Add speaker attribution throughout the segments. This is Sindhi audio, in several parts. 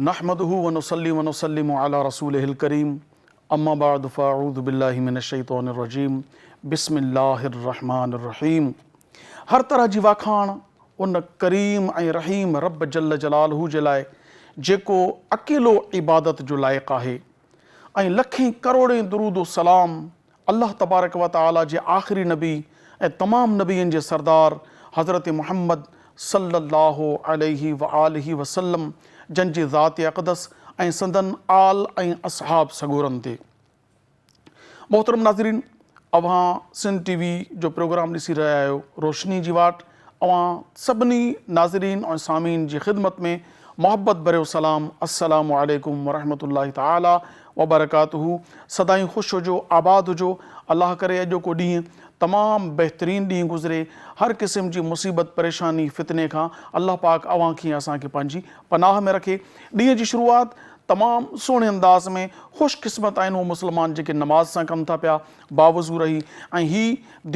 Speaker 1: نحمده ونصلي ونسلم علي رسوله الڪريم اما بعد فاعوذ بالله من الشيطان الرجيم بسم الله الرحمن الرحيم هر طرح جي واکاڻ ان ڪريم ۽ رحيم رب جل جلاله جي لاء جيڪو اڪيلو عبادت جو لائق آهي ۽ لکين ڪروڙين درود و سلام الله تبارڪ و تعالي جي آخري نبي ۽ تمام نبين جي سردار حضرت محمد صلّي الله عليه واٰله وسلّم جن جي ذات اقدس ۽ سندن آل ۽ اصحاب سڳورن تي. محترم ناظرين اوهان سنڌ ٽي وي جو پروگرام ڏسي رهيا آهيو روشني جي واٽ اوهان سڀني ناظرين ۽ سامعين جي خدمت ۾ محبت ڀريو سلام السلام عليڪم ورحمة الله تعالي وبرڪاته سدائين خوش هجو آباد هجو الله ڪري اڄوڪو ڏينهن تمام بهترين ڏينهن گذري هر قسم جي مصيبت پريشاني فتني کان الله پاڪ اوهان کي ۽ اسان کي پنهنجي پناهه ۾ رکي ڏينهن جي شروعات تمام سهڻي انداز ۾ خوش قسمت آهن اهي مسلمان جيڪي نماز سان ڪن ٿا پيا باوضو رهي ۽ هي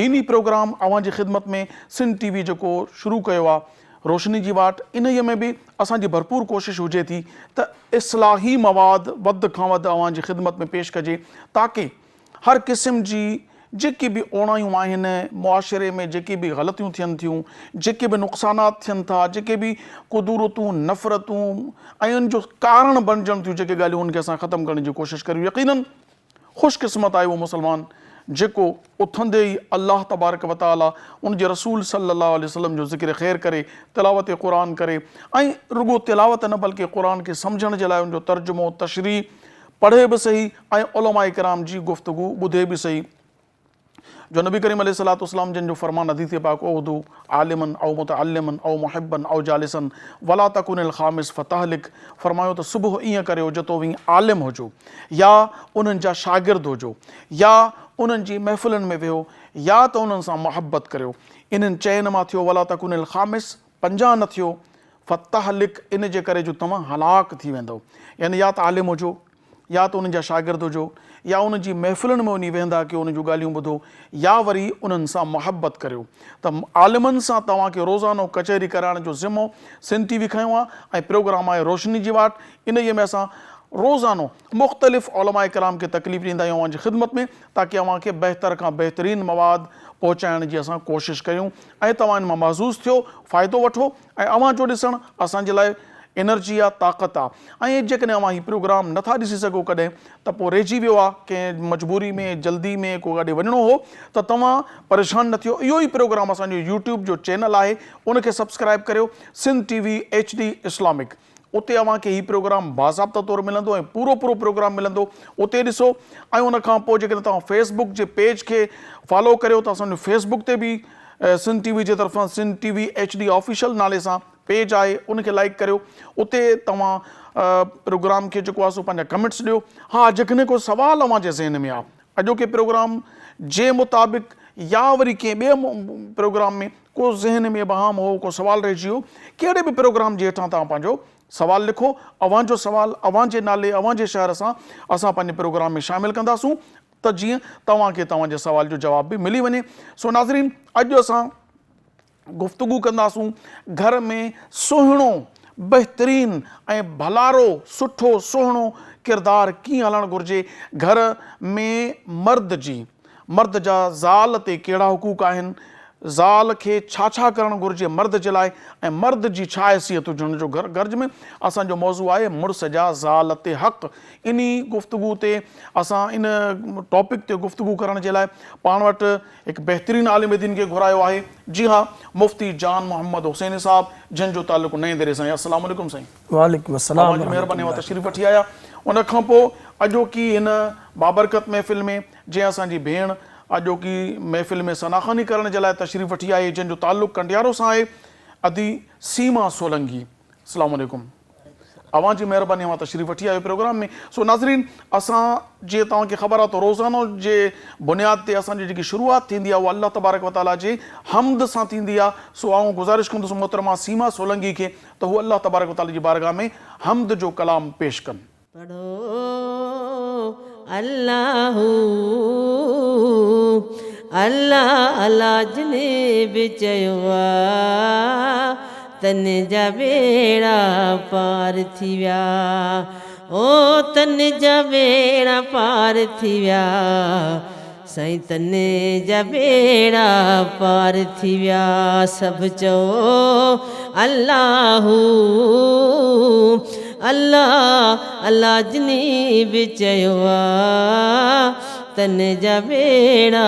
Speaker 1: ديني پروگرام اوهان جي خدمت ۾ سنڌ ٽي وي جيڪو شروع ڪيو آهي روشني جي واٽ انهيء ۾ به اسان جي ڀرپور ڪوشش هجي ٿي ته اصلاحي مواد وڌ کان وڌ اوهان جي خدمت ۾ پيش ڪجي تاڪه هر قسم جي جيڪي به اوڻايون آهن معاشري ۾ جيڪي به غلطيون ٿين ٿيون جيڪي به نقصانات ٿين ٿا جيڪي به ڪدورتون نفرتون ۽ ان جو ڪارڻ بڻجن ٿيون جيڪي ڳالهيون ان کي اسان ختم ڪرڻ جي ڪوشش ڪريون يقينن خوش قسمت آهي اهو مسلمان جيڪو اٿندي ئي الله تبارڪ و تعالي ان جي رسول صلي الله عليه وسلم جو ذڪر خير ڪري، تلاوت قرآن ڪري ۽ رڳو تلاوت نه بلڪه قرآن کي سمجهڻ جي لاء ان جو ترجمو، تشريح، پڙهي به سهي ۽ علماء ڪرام جي گفتگو ٻڌي به سهي. جو نبي ڪريم عليه الصلوة والسلام جن جو فرمان حديث پاڪ اغدو عالما او متعلما او محبا او جالسا ولا تڪن الخامس فتهلڪ فرمايو ته صبح ائين ڪريو جو توهين عالم هجو يا انهن جا شاگرد هجو يا انهن جي محفلن ۾ ويهو يا ته انهن سان محبت ڪريو انهن چئن مان ٿيو ولا تڪن الخامس پنجان نه ٿيو فتهلڪ ان جي ڪري جو توهان هلاڪ ٿي ويندؤ يعني يا ته عالم هجو يا ته انهن جا شاگرد هجو يا انهن جي محفلن ۾ وڃي ويهندا ڪيو انهن جون ڳالهيون ٻڌو يا وري انهن سان محبت ڪريو ته عالمن سان توهان کي روزانو ڪچهري ڪرائڻ جو ذمو سنڌ ٽي وي کنيو آهي ۽ پروگرام آهي روشني جي واٽ انهيء ۾ اسان روزانو مختلف علماء ڪرام کي تڪليف ڏيندا آهيون اوهان جي خدمت ۾ تاڪه اوهان کي بهتر کان بهترين مواد پهچائڻ جي اسان ڪوشش ڪريون ۽ توهان ان مان محظوظ ٿيو فائدو وٺو ۽ اوهان جو ڏسڻ اسان جي لاء انرجي آ طاقت آ ۽ جيڪڏهن اوهان هي پروگرام نٿا ڏسي سگهو ڪڏهن ته پوء رهجي ويو آ ڪنهن مجبوري ۾ جلدي ۾ ڪو ڪاڏي وڃڻو هو ته توهان پريشان نه ٿيو اهو ئي پروگرام اسان جو يوٽيوب جو چينل آهي ان کي سبسڪرائب ڪريو Sindh T V H D Islamic اتي اوهان کي هي پروگرام باضابطه طور ملندو ۽ پورو پورو پروگرام ملندو اتي ڏسو ۽ ان کان پوء جيڪڏهن توهان فيس بڪ جي پيج کي فالو ڪريو ته اسان جو فيس بڪ تي به سنڌ ٽي وي جي طرفان Sindh T V H D official نالي سان پيج آهي ان کي لائيڪ ڪريو اتي توهان پروگرام کي جيڪو آهي سو پنهنجا ڪمينٽس ڏيو ها جيڪڏهن ڪو سوال اوهان جي ذهن ۾ آهي اڄوڪي پروگرام جي مطابق يا وري ڪنهن ٻئي پروگرام ۾ ڪو ذهن ۾ ابهام هو، ڪو سوال رهجي ويو، ڪهڙي به پروگرام جي هيٺان توهان پنهنجو سوال لکو، اوهان جو سوال اوهان جي نالي اوهان جي شهر سان اسان پنهنجي پروگرام ۾ شامل ڪنداسون ته جيئن توهان کي توهان جي سوال جو جواب به ملي وڃي. سو ناظرين اڄ اسان گفتگو ڪنداسون گهر ۾ سهڻو، بهترين ۽ ڀلارو، سٺو، سهڻو ڪردار ڪيئن هلڻ گهرجي گهر ۾ مرد جي. مرد جا زال تي ڪهڙا حقوق آهن، زال کي ڇا ڇا ڪرڻ گهرجي مرد جي لاء ۽ مرد جي ڇا حيثيت هجڻ جو گهرج ۾ اسان جو موضوع آهي مڙس جا زال تي حق انهي گفتگو تي اسان ان ٽاپڪ تي گفتگو ڪرڻ جي لاء پاڻ وٽ هڪ بهترين عالم دين کي گهرايو آهي جي ها مفتي جان محمد حسيني صاحب جن جو تعلق نئين دري سان آهي السلام عليڪم سائين.
Speaker 2: وعليڪم السلام
Speaker 1: اوهان جي مهرباني اوهان تشريف وٺي آيا ان کان پوء اڄوڪي هن بابرڪت محفل ۾ جنهن اسان جي ڀيڻ اڄوڪي محفل ۾ ثناخواني ڪرڻ جي لاء تشريف وٺي آئي جنهن جو تعلق ڪنڊيارو سان آهي ادي سيما سولنگي السلام عليڪم اوهان جي مهرباني اوهان تشريف وٺي آيو پروگرام ۾ سو ناظرين اسان جي توهان کي خبر آهي ته روزانو جي بنياد تي اسان جي جيڪي شروعات ٿيندي آهي اها الله تبارڪ وتعالي جي حمد سان ٿيندي آهي سو آئون گذارش ڪندس محترمه سيما سولنگي کي ته هو الله تبارڪ وتعالي جي بارگاهه ۾ حمد جو ڪلام پيش ڪن.
Speaker 3: پڙهو الله الله الله جني به چيو آ ته.
Speaker 2: تن جا ٻيڙا پار ٿي ويا او تن جا ٻيڙا پار ٿي ويا سائين تن جا ٻيڙا پار ٿي ويا سڀ چئو الله هو الله الله جني به چيو آ تن جا ٻيڙا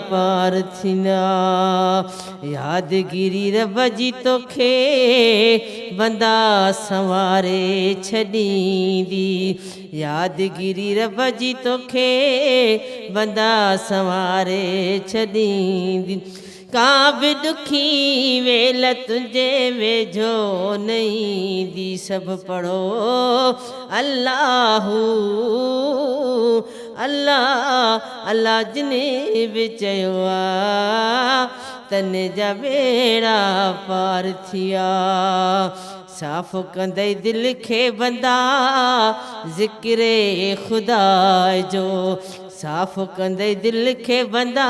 Speaker 2: پار ٿيندا يادگيري رب جي توکي بندا سنواري ڇڏيندي يادگيري رب جي توکي بندا سنواري ڇڏيندي ڪا به ڏکي ويل تنهنجي ويجهو نه ايندي سڀ پڙهو الله هو الله الله جني به چيو آ تن جا ٻيڙا پار ٿيا صاف ڪندئي دل کي بندا ذڪر خدا جو صاف ڪندئي دل کي بندا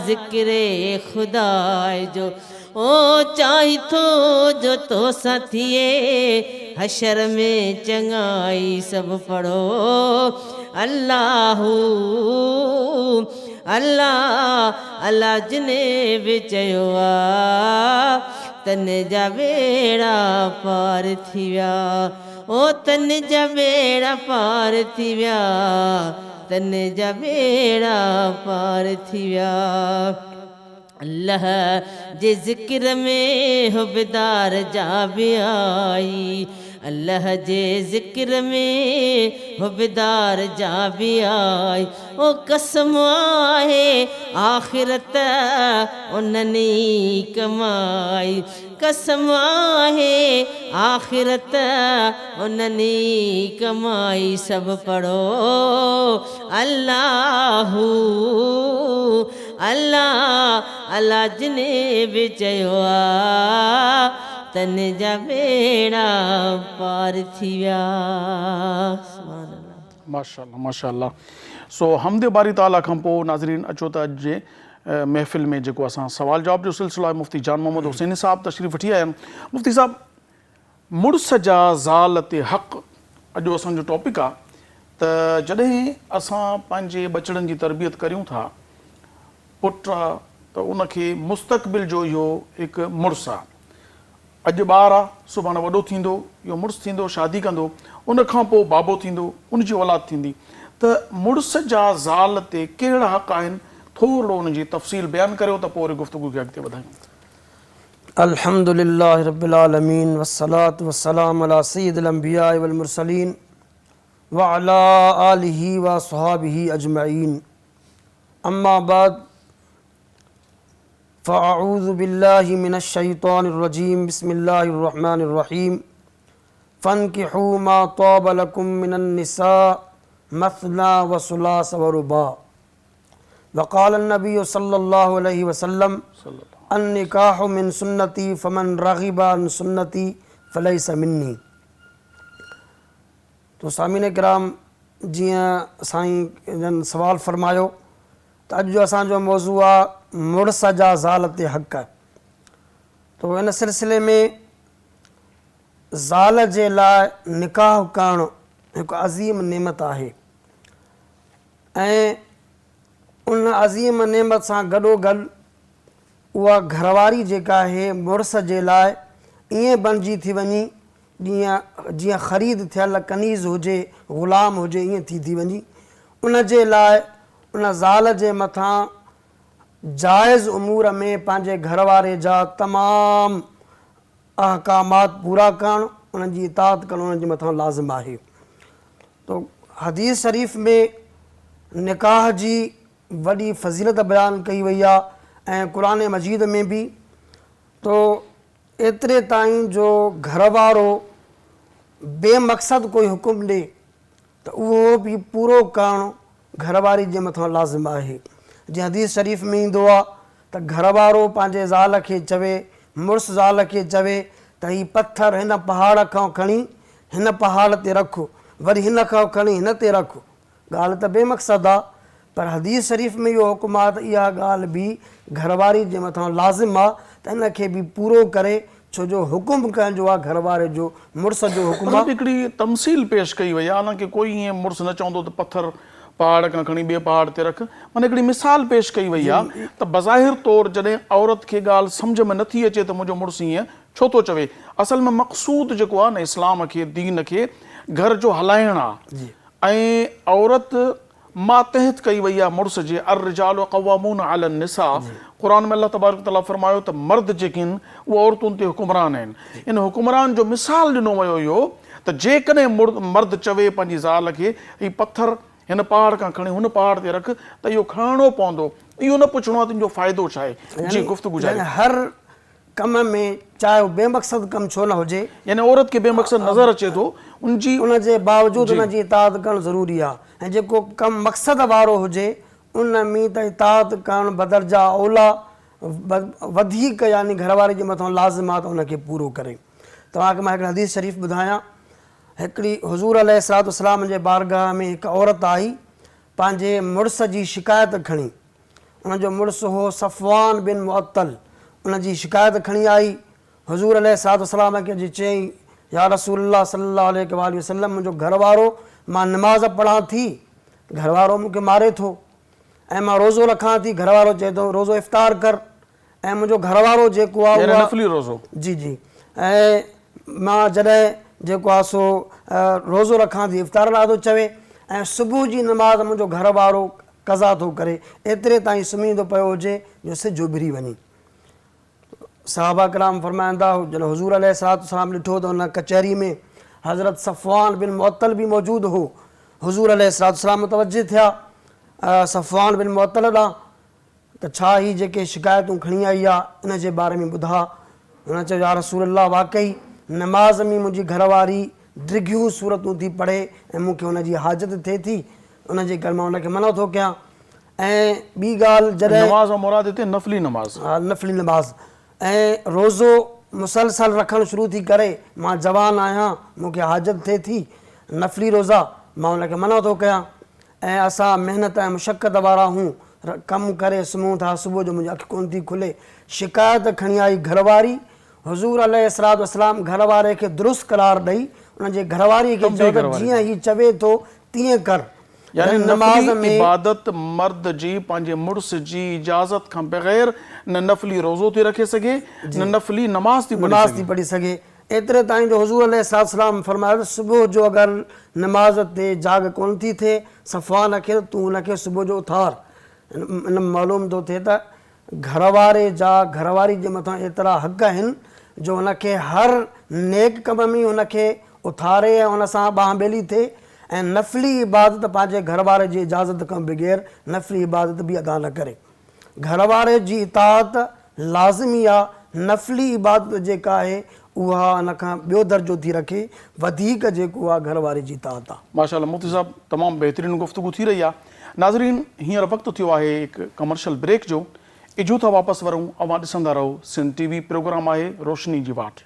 Speaker 2: ذڪر خدا جو او چاهين ٿو جو توسان ٿئي حشر ۾ چڱائي سڀ پڙهو الله الله الله جني به چيو آ تن جا ٻيڙا پار ٿي ويا او تن جا ٻيڙا پار ٿي ويا تن جا ٻيڙا پار ٿي ويا. الله جي ذڪر ۾ حبدار جا به آئي الله جي ذڪر ۾ حبدار جا به آئي او قسم آهي آخرت انهن ئي ڪمائي قسم آهي آخرت انهن ئي ڪمائي سڀ پڙهو الله هو الله الله جني به چيو آ تن جا ٻيڙا پار ٿي ويا سبحان الله.
Speaker 1: ماشاءالله ماشاءالله سو حمد باري تعالي کان پوء ناظرين اچو ته اڄ جي محفل ۾ جيڪو اسان سوال جواب جو سلسلو آهي مفتي جان محمد حسيني صاحب تشريف وٺي آيا آهن مفتي صاحب مڙس جا زال تي حق اڄ اسان جو ٽاپڪ آ ته جڏهن اسان پنهنجي ٻچڙن جي تربيت ڪريون ٿا پٽ آ ته ان کي مستقبل جو اهو هڪ مڙس آ اڄ ٻار آ سڀاڻ وڏو ٿيندو اهو مڙس ٿيندو شادي ڪندو ان کان پوء بابو ٿيندو ان جي اولاد ٿيندي ته مڙس جا زال تي ڪهڙا حق آهن ٿورڙو ان جي تفصيل بيان ڪريو ته پوء وري گفتگو کي اڳتي وڌايون.
Speaker 3: الحمد لله رب العالمين والصلوة والسلام علي سيد الانبياء والمرسلين وعلي آله واصحابه اجمعين اما بعد فاعوذ بالله من الشيطان الرجيم بسم الله الرحمن الرحيم فانڪحوا ما طاب لڪم من النساء مثني وثلاث ورباع وقال النبي صلي الله عليه وسلم النڪاح من سنتي فمن رغب عن سنتي فليس مني تو سامعين ڪرام جيئن سائين جن سوال فرمايو ته اڄ جو اسان جو موضوع آ مڙس جا زال تي حق تو ان سلسلي ۾ زال جي لاء نڪاح ڪرڻ هڪ عظيم نعمت آهي ۽ ان عظيم نعمت سان گڏوگڏ اها گهرواري جيڪا آهي مڙس جي لاء ائين بڻجي ٿي وڃي جيئن جيئن خريد ٿيل ڪنيز هجي، غلام هجي ائين ٿي ٿي وڃي. ان جي لاء ان زال جي مٿان جائز امور ۾ پنهنجي گهر واري جا تمام احڪامات پورا ڪرڻ، انهن جي اطاعت ڪرڻ انهن جي مٿان لازم آهي. تو حديث شريف ۾ نڪاح جي وڏي فضيلت بيان ڪئي وئي آهي ۽ قرآن مجيد ۾ به تو ايتري تائين جو گهر وارو بي مقصد ڪوئي حڪم ڏي ته اهو به پورو ڪرڻ گهر واري جي مٿان لازم آهي. جيئن حديث شريف ۾ ايندو آهي ته گهر وارو پنهنجي زال کي چوي، مڙس زال کي چوي ته هي پٿر هن پهاڙ کان کڻي هن پهاڙ تي رک، وري هن کان کڻي هن تي رک. ڳالهه ته بي مقصد آ پر حديث شريف ۾ اهو حڪم آ ته اها ڳالهه به گهر واري جي مٿان لازم آ ته ان کي به پورو ڪري ڇو جو حڪم ڪنهن جو آ گهر واري جو مڙس جو حڪم آ.
Speaker 1: مطلب هڪڙي تمثيل پيش ڪئي وئي آ حالانڪه ڪوئي ائين مڙس نه چوندو ته پٿر پهاڙ کان کڻي ٻئي پهاڙ تي رک معنيٰ هڪڙي مثال پيش ڪئي وئي آ ته بظاهر طور جڏهن عورت کي ڳالهه سمجهه ۾ نٿي اچي ته منهنجو مڙس ائين ڇو ٿو چوي اصل ۾ مقصود جيڪو آ نه اسلام کي دين کي گهر جو هلائڻ آ ۽ عورت ماتحت ڪئي وئي آهي مڙس جي، الرجال قوامون علی النساء، قرآن ۾ الله تبارڪ وتعاليٰ فرمايو ته مرد جيڪي آهن اهي عورتن تي حڪمران آهن، ان حڪمران جو مثال ڏنو ويو اهو ته جيڪڏهن مرد چوي پنهنجي زال کي هي پٿر هن پهاڙ کان کڻي هن پهاڙ تي رک ته اهو کڻڻو پوندو، اهو نه پڇڻو آهي ته ان جو فائدو ڇا آهي. جي گفتگو جاري.
Speaker 3: يعني هر ڪم ۾ چاهي اهو بي مقصد ڪم ڇو نه هجي.
Speaker 1: يعني عورت کي بي مقصد نظر اچي ٿو ان جي.
Speaker 3: ان جي باوجود ان جي اطاعت ڪرڻ ضروري آهي ۽ جيڪو ڪم مقصد وارو هجي ان ۾ ته اطاعت ڪرڻ بدرجه اوليٰ وڌيڪ يعني گهر واري جي مٿان لازم آهي ته ان کي پورو ڪري. توهان کي مان هڪڙي حديث شريف ٻڌايان هڪڙي حضور عليه الصلوة والسلام جي بارگاهه ۾ هڪ عورت آئي پنهنجي مڙس جي شڪايت کڻي ان جو مڙس هو صفوان بن معطل، ان جي شڪايت کڻي آئي، حضور عليه الصلوة والسلام کي اچي چيائين، يا رسول الله صلي الله عليه واٰله وسلم منهنجو گهر وارو مان نماز پڙهان ٿي، گهر وارو مون کي ماري ٿو ۽ مان روزو رکان ٿي، گهر وارو چئي ٿو روزو افطار ڪر ۽ منهنجو گهر وارو جيڪو آهي
Speaker 1: يعني نفلي روزو.
Speaker 3: جي جي ۽ مان جڏهن جيڪو آهي سو روزو رکان ٿي افطار لاء ٿو چوي ۽ صبح جي نماز منهنجو گهر وارو قضا ٿو ڪري، ايتري تائين سمهيندو پيو هجي جو سج اڀري وڃي. صحابه ڪرام فرمائن ٿا، جڏهن حضور عليه الصلوة والسلام ڏٺو ته ان ڪچهري ۾ حضرت صفوان بن معطل به موجود هو. حضور عليه الصلوة والسلام متوجه ٿيا صفوان بن معطل ڏانهن ته ڇا هي جيڪي شڪايتون کڻي آئي آ ان جي باري ۾ ٻڌاء. هن چيو يا رسول الله واقعي نماز ۾ منهنجي گهر واري ڊگهيون سورتون ٿي پڙهي ۽ مون کي ان جي حاجت ٿئي ٿي ان جي ڪري مان ان کي منع ٿو ڪيان ۽ ٻي ڳالهه جڏهن.
Speaker 1: نماز مان مراد هتي نفلي نماز.
Speaker 3: ها نفلي نماز ۽ روزو مسلسل رکڻ شروع ٿي ڪري مان جوان آهيان مون کي حاجت ٿئي ٿي نفلي روزا مان ان کي منع ٿو ڪيان ۽ اسان محنت ۽ مشقت وارا هون ڪم ڪري سمهون ٿا صبح جو منهنجي اک ڪونه ٿي کلي شڪايت کڻي آئي گهر واري حضور عليه الصلوة والسلام گهر واري کي درست قرار ڏئي ان جي گهر واري کي چيو ته جيئن هي چوي ٿو تيئن ڪر.
Speaker 1: يعني نفلي عبادت مرد جي پنهنجي مڙس جي اجازت کان بغير نه نفلي روزو ٿي رکي سگهي نه نفلي نماز ٿي
Speaker 3: پڙهي سگهي. ايتري تائين جو حضور عليه الصلوة والسلام فرمايو ته صبح جو اگر نماز تي جاڳ ڪونه ٿي ٿئي صفوان کي ته تون ان کي صبح جو اٿار. ان مان معلوم ٿو ٿئي ته گهر واري جا گهر واري جي مٿان ايترا حق آهن جو ان کي هر نيڪ ڪم ۾ ان کي اٿاري ۽ ان سان ٻانهن ٻيلي ٿئي ۽ نفلي عبادت پنهنجي گهر واري جي اجازت کان بغير نفلي عبادت به ادا نه ڪري. گهر واري جي اطاعت لازمي آ، نفلي عبادت جيڪا آهي اها ان کان ٻيو درجو ٿي رکي، وڌيڪ جيڪو آ گهر واري جي اطاعت آ.
Speaker 1: ماشاء الله مفتي صاحب تمام بهترين گفتگو ٿي رهي آ. ناظرين هينئر وقت ٿيو آهي هڪ ڪمرشل بريڪ جو اجهو ٿا واپس ورون اوهان ڏسندا رهو سنڌ ٽي وي پروگرام آهي روشني جي واٽ.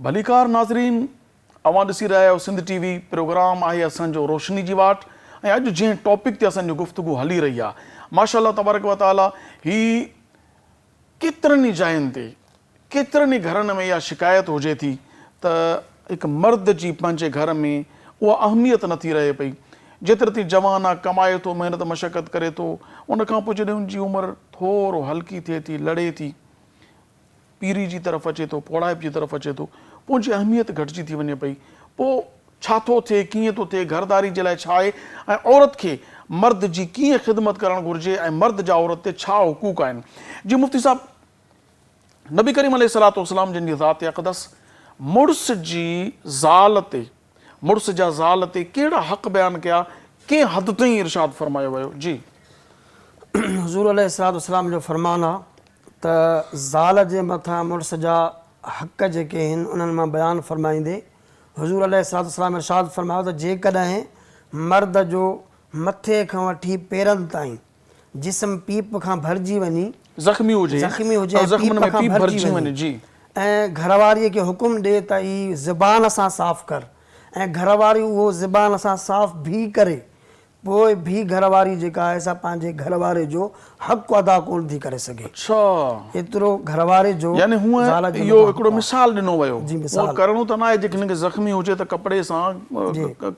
Speaker 1: ڀليڪار ناظرين اوهان ڏسي رهيا آهيو سنڌ ٽي وي پروگرام آهي اسان جو روشني جي واٽ ۽ اڄ جنهن ٽاپڪ تي اسان جي گفتگو هلي رهي آهي ماشاء الله تبارڪ وتعالي هي ڪيترن ئي جاين تي، ڪيترن ئي گهرن ۾ اها شڪايت هجي ٿي ته هڪ مرد جي پنهنجي گهر ۾ اها اهميت نه ٿي رهي پئي. جيتري تائين جوان آ، ڪمائي ٿو، محنت مشقت ڪري ٿو، ان کان پوء جڏهن ان جي عمر ٿورو هلڪي ٿئي ٿي، لڙي ٿي، پيري جي طرف اچي ٿو، پوڙهائپ جي طرف اچي ٿو، پوء ان جي اهميت گهٽجي ٿي وڃي پئي. پوء ڇا ٿو ٿئي، ڪيئن ٿو ٿئي، گهرداري جي لاء ڇا آهي ۽ عورت کي مرد جي ڪيئن خدمت ڪرڻ گهرجي ۽ مرد جا عورت تي ڇا حقوق آهن. جي مفتي صاحب نبي ڪريم عليه الصلوة والسلام جن جي ذات اقدس مڙس جي زال تي مڙس جا زال تي ڪهڙا حق بيان ڪيا، ڪنهن حد تائين ارشاد فرمايو ويو؟ جي.
Speaker 3: حضور عليه الصلوة والسلام جو فرمان آ ته زال جي مٿان مڙس جا حق جيڪي آهن انهن مان بيان فرمائيندي حضور عليه الصلوة والسلام ارشاد فرمايو ته جيڪڏهن مرد جو مٿي کان وٺي پيرن تائين جسم پيپ کان ڀرجي وڃي،
Speaker 1: زخمي هجي
Speaker 3: زخمي هجي
Speaker 1: ۽
Speaker 3: ۽
Speaker 1: زخمن
Speaker 3: پيپ
Speaker 1: ۾
Speaker 3: کان
Speaker 1: پيپ
Speaker 3: ڀرجي
Speaker 1: ڀرجي
Speaker 3: وڃي
Speaker 1: وڃي جي.
Speaker 3: ۽ گهرواريء کي حڪم ڏي ته هي زبان سان صاف ڪر ۽ گهر واري اهو زبان سان صاف ڀي ڪري پوء ڀي گهر واري جيڪا آهي سا پنهنجي گهر واري جو حق ادا ڪونه ٿي ڪري سگهي.
Speaker 1: اڇا.
Speaker 3: ايترو گهر واري جو
Speaker 1: يعني هونء
Speaker 3: زال جي
Speaker 1: اهو
Speaker 3: مٿان
Speaker 1: هڪڙو
Speaker 3: حق آهي.
Speaker 1: مثال ڏنو ويو.
Speaker 3: جي
Speaker 1: هونء
Speaker 3: مثال.
Speaker 1: ڪرڻو ته ناهي جيڪڏهن هن کي زخمي هجي ته ڪپڙي سان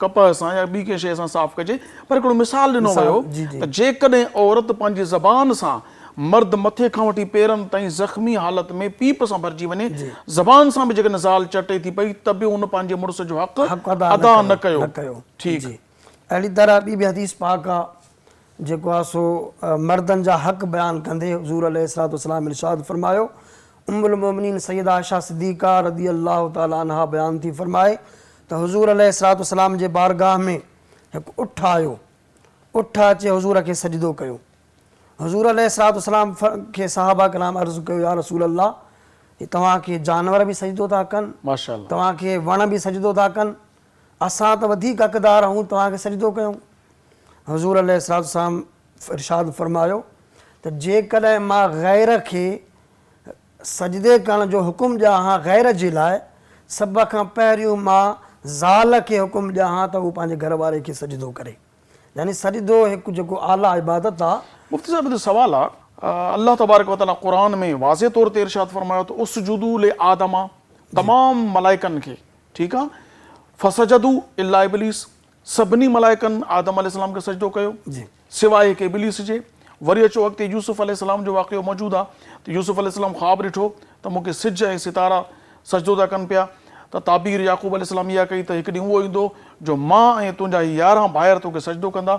Speaker 1: ڪپهه سان يا ٻي ڪنهن شيء سان صاف ڪجي پر هڪڙو مثال ڏنو
Speaker 3: مثال
Speaker 1: ويو
Speaker 3: جي جي.
Speaker 1: ته جيڪڏهن عورت پنهنجي زبان سان مرد مٿي کان وٺي پيرن تائين زخمي حالت ۾ پيپ سان ڀرجي وڃي زبان سان به جيڪڏهن زال چٽي ٿي پئي ته به هن پنهنجي مڙس جو حق
Speaker 3: حق ادا
Speaker 1: ادا نه ڪيو.
Speaker 3: نه ڪيو.
Speaker 1: ٺيڪ.
Speaker 3: جي. اهڙي طرح ٻي به حديث پاڪ آ جيڪو آ سو مردن جا حق بيان ڪندي حضور عليه الصلوة والسلام ارشاد فرمايو، ام المومنين سيده عائشه صديقه رضي الله تعالٰي عنها بيان ٿي فرمائي ته حضور عليه الصلوة والسلام جي بارگاھ ۾ هڪ اٺ آيو، اٺ اچي حضور کي سجدو ڪيو. حضور عليه الصلوة والسلام کي صحابه ڪرام عرض ڪيو يا رسول الله هي توهان کي جانور به سجدو ٿا ڪن، توهان کي وڻ به سجدو ٿا ڪن، اسان ته وڌيڪ حقدار آهيون توهان کي سجدو ڪيون. حضور عليه الصلوة والسلام ارشاد فرمايو ته جيڪڏهن مان غير کي سجدي ڪرڻ جو حڪم ڏيان ها غير جي لاء سڀ کان پهريون مان زال کي حڪم ڏيان ها ته هو پنهنجي گهر واري کي سجدو ڪري. يعني سجدو هڪ جيڪو اعليٰ عبادت آ.
Speaker 1: مفتي صاحب هتي سوال آ الله تبارڪ وتعاليٰ قرآن ۾ واضح طور تي ارشاد فرمايو ته اسجدوا لآدم تمام ملائڪن کي ٺيڪ آ فسجدوا الا ابليس سڀني ملائڪن آدم عليه السلام کي سجدو ڪيو سواء هڪ ابليس جي وري اچو اڳتي يوسف عليه السلام جو واقعو موجود آ ته يوسف عليه السلام خواب ڏٺو ته مون کي سج ۽ ستارا سجدو ٿا ڪن پيا ته تعبير يعقوب عليه السلام اها ڪئي ته هڪ ڏينهن اهو ايندو جو مان ۽ تنهنجا هي يارهن ڀائر توکي سجدو ڪندا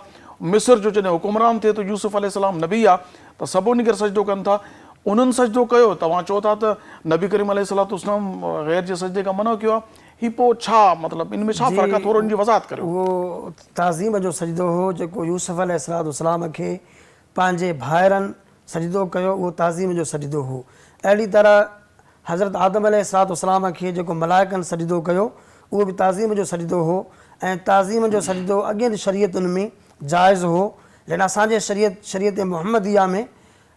Speaker 1: مصر جو جڏهن حڪمران ٿئي ٿو يوسف عليه السلام نبي آ ته سڀ انهي ڪري سجدو ڪن ٿا انهن سجدو ڪيو، توهان چئو ٿا ته نبي ڪريم عليه الصلوة والسلام غير جي سجدي کان منع ڪيو آهي، هي پوء ڇا مطلب ان ۾ ڇا فرق آهي ٿورو ان جي وضاحت ڪريو.
Speaker 3: اهو تعظيم جو سجدو هو جيڪو يوسف عليه الصلوة والسلام کي پنهنجي ڀائرن سجدو ڪيو اهو تعظيم جو سجدو هو. اهڙي طرح حضرت آدم عليه الصلوة والسلام کي جيڪو ملائڪن سجدو ڪيو اهو به تعظيم جو سجدو هو ۽ تعظيم جو سجدو اڳين شريعتن ۾ جائز هو ليڪن اسان جي شريعت شريعت محمديه ۾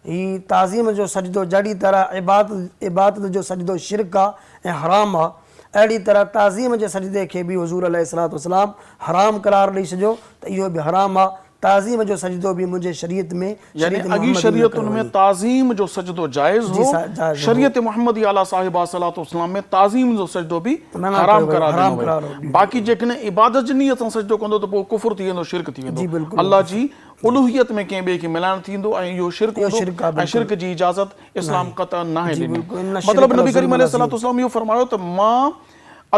Speaker 3: هي تعظيم جو سجدو جهڙي طرح عبادت عبادت جو سجدو شرڪ آ ۽ حرام آ اهڙي طرح تعظيم جي سجدي کي به حضور عليه الصلوة والسلام حرام قرار ڏئي ڇڏيو ته اهو به حرام آ تعظيم جو سجدو به منهنجي شريعت ۾
Speaker 1: يعني
Speaker 3: شريعت
Speaker 1: اڳي
Speaker 3: محمدي ۾ نه
Speaker 1: شريعتن
Speaker 3: ڪيو
Speaker 1: ۾
Speaker 3: وڃي.
Speaker 1: تعظيم جو سجدو جائز
Speaker 3: جي
Speaker 1: هو
Speaker 3: جائز هو.
Speaker 1: شريعت محمدي عليه صاحبه الصلوة والسلام ۾ تعظيم جو سجدو به
Speaker 3: منع
Speaker 1: حرام
Speaker 3: ڪيو ويو
Speaker 1: قرار
Speaker 3: حرام
Speaker 1: ڏنو ويو
Speaker 3: قرار ڏنو
Speaker 1: باقي
Speaker 3: ويو.
Speaker 1: جيڪڏهن عبادت جي نيت سان سجدو ڪندو ته پوء ڪفر ٿي ويندو شرڪ ٿي ويندو
Speaker 3: جي بلڪل
Speaker 1: الله
Speaker 3: اهو
Speaker 1: جي الوهيت ۾ ڪنهن ٻئي کي ملائڻ ٿيندو ۽ اهو شرڪ
Speaker 3: اهو
Speaker 1: هوندو
Speaker 3: شرڪ آ
Speaker 1: ۽
Speaker 3: بلڪل
Speaker 1: شرڪ جي اجازت اسلام
Speaker 3: ناهي
Speaker 1: قطعا ناهي
Speaker 3: جي
Speaker 1: ڏني.
Speaker 3: بلڪل ان
Speaker 1: مطلب
Speaker 3: الشرڪ
Speaker 1: نبي ڪريم
Speaker 3: لظلم
Speaker 1: عليه الصلوة
Speaker 3: عظيم.
Speaker 1: والسلام اهو فرمايو ته مان